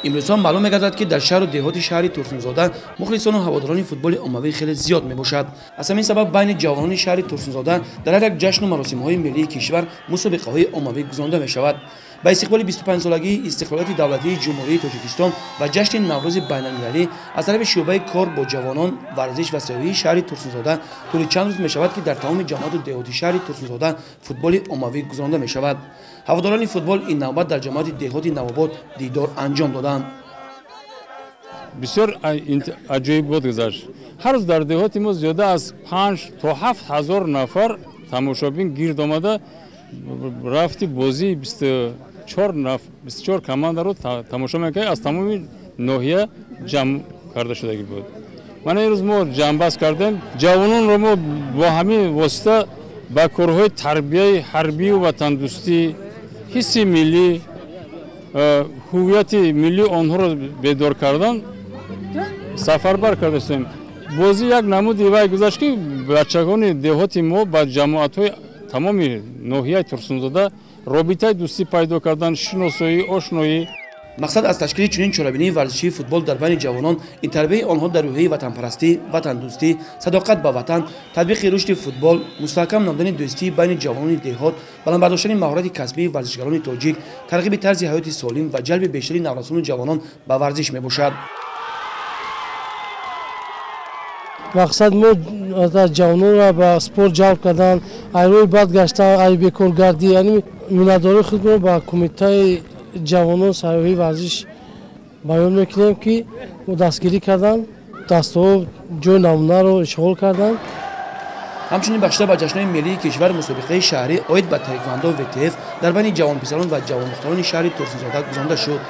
Имрӯзҳо маълум мегардад, ки дар шаҳру деҳоти шаҳри Турсунзода мухлисону ҳаводорони футболи оммавӣ хеле зиёд мебошад. Аз ҳамин сабаб байни ҷавонони шаҳри Турсунзода дар ҳар як ҷашну маросимҳои миллии кишвар мусобиқаҳои оммавӣ гузаронда мешавад. Ба истиқболи 25-солагии истиқлолияти давлатии Ҷумҳурии Тоҷикистон ва ҷашни Наврӯзи байналмилалӣ аз тарафи шӯъбаи кор бо ҷавонон, варзиш ва сайёҳии шаҳри Турсунзода тӯли чанд рӯз мешавад, ки дар тамоми ҷамоату деҳоти шаҳри Турсунзода футболи оммавӣ гузаронда мешавад. Ҳаводорони футбол ин навбат дар ҷамоати деҳоти Навобод дидор анҷом доданд. Бисёр аҷоибот гузашт. Ҳар рӯз дар деҳоти мо зиёда аз 5 то 7 ҳазор нафар тамошобин гирд омада рафти бозии 24 командаро тамошо мекард, аз тамоми ноҳия ҷамъ карда шудагӣ буд. Мана имрӯз мо ҷамъбаст кардем. Ҷавононро мо бо ҳамин восита ба корҳои тарбияи ҳарбию ватандӯстӣ, ҳисси миллӣ, ҳуввияти миллии онҳоро бедор кардан сафарбар кардастем. Бозӣ як намуди вай гузашт, ки бачагони деҳоти мо ба ҷамоатҳои тамоми ноҳияи Турсунзода робитаи дӯстӣ пайдо кардан, шиносоӣ, ошноӣ. Мақсад аз ташкили чунин чорабинии варзишии футбол дар байни ҷавонон ин тарбияи онҳо дар рӯҳияи ватанпарастӣ, ватандӯстӣ, садоқат ба ватан, татбиқи рушди футбол, мустаҳкам намудани дӯстии байни ҷавонони деҳот, баланд бардоштани маҳорати касбии варзишгарони тоҷик, тарғиби тарзи ҳаёти солим ва ҷалби бештари наврасону ҷавонон ба варзиш мебошад. Мақсад мо ҷавононро ба спорт ҷалб кардан, ай рӯи бад гаштан, ай бекоргардӣ, яъне миннатдории худро ба кумитаи ҷавонон, сайёҳӣ, варзиш баён мекунем, ки дастгирӣ кардан, дастҳо ҷои намунаро ишғол карданд. Ҳамчунин бахшида ба ҷашнҳои миллии кишвар мусобиқаи шаҳрӣ оид ба таеквондо ВТФ дар байни ҷавонписарон ва ҷавондухтарони шаҳри Турсунзода гузаронда шуд.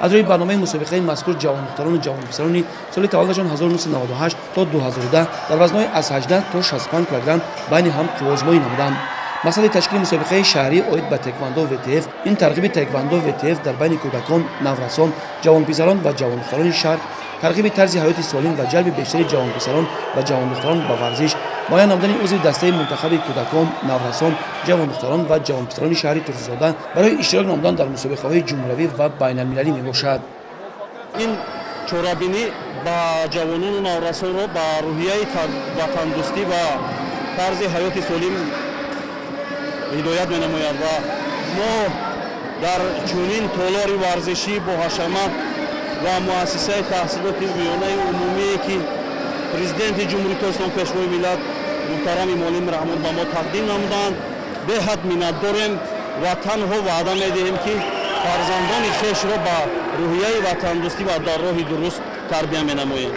Аз рӯи барномаи мусобиқаи мазкур ҷавондухтарону ҷавонписарони соли таваллудашон 1998 то 2010 дар вазнҳои аз 18 то 65 килограмм байни ҳам қувваозмоӣ намуданд. Мақсади ташкили мусобиқаи шаҳрӣ оид ба таеквондо ВТФ ин тарғиби таеквондо ВТФ дар байни кӯдакон, наврасон, ҷавонписарон ва ҷавондухтарони шаҳр, тарғиби тарзи ҳаёти солим ва ҷалби бештари ҷавонписарон ва ҷавондухтарон ба варзиш, муайян намудани узви дастаи мунтахаби кӯдакон, наврасон, ҷавондухтарон ва ҷавонписарони шаҳри Турсунзода барои иштирок намудан дар мусобиқаҳои ҷумҳуриявӣ ва байналмилалӣ мебошад. Ин чорабинӣ ба ҷавонону наврасонро ба рӯҳияи ватандӯстӣ ва тарзи ҳаёти солим ҳидоят менамояд ва мо дар чунин толори варзишӣ бо ҳашамат ва муассисаи таҳсилоти миёнаи умумие, ки президенти Ҷумҳурии Тоҷикистон, Пешвои миллат муҳтарам Эмомалӣ Раҳмон ба мо тақдим намуданд, беҳад миннатдорем ва танҳо ваъда медиҳем, ки фарзандони хешро ба рӯҳияи ватандӯстӣ ва дар роҳи дуруст тарбия менамоем.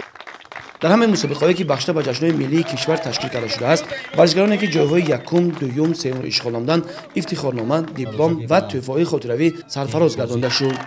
Дар ҳамаи мусобиқаҳое, ки бахшида ба ҷашнҳои миллии кишвар ташкил карда шудааст, варзишгароне, ки ҷойҳои якум, дуюм, сеюмро ишғол намуданд, ифтихорнома, диплом ва тӯҳфаҳои хотиравӣ сарфароз гардонда шуд.